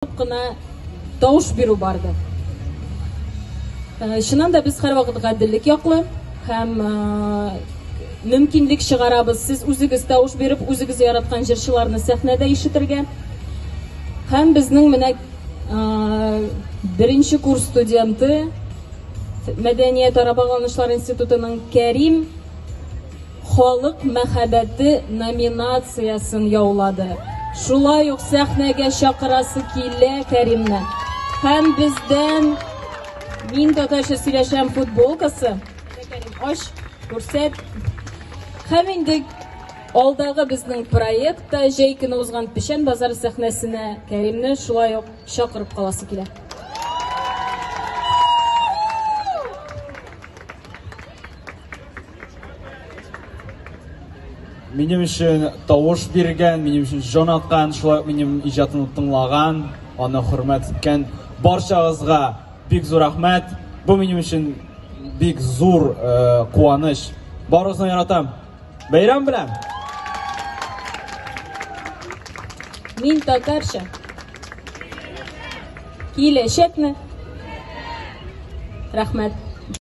Кына тавыш бирү барды. Чыннан да без һәрвакыт гаделлек яклы һәм мөмкинлек чыгарабыз. Сез үзегез тавыш биреп, үзегез яраткан җырчыларны сәхнәдә ишетергә. Һәм безнең менә беренче курс студенты Мәдәният ара багланышлар институтының Кәрим Халык мәхәббәте номинациясен яулады. Шулай ук сәхнәгә чакырасы килә Кәримне. Һәм бездән Мин татарча сөйләшәм футболкасы. Кәрим, ач, күрсәт. Һәм инде алдагы безнең проектта җәй көне узган Печән базары сәхнәсенә Кәримне шулай ук чакырып каласы килә. Минем өчен тавыш биргән, минем өчен җан аткан, шулай ук минем иҗатымны тыңлаган, аны хөрмәт иткән барчагызга бик зур рәхмәт. Бу минем өчен бик зур э, куаныч. Барыгызны яратам. Бәйрәм белән! Мин татарча. Киләчәкне. Рәхмәт.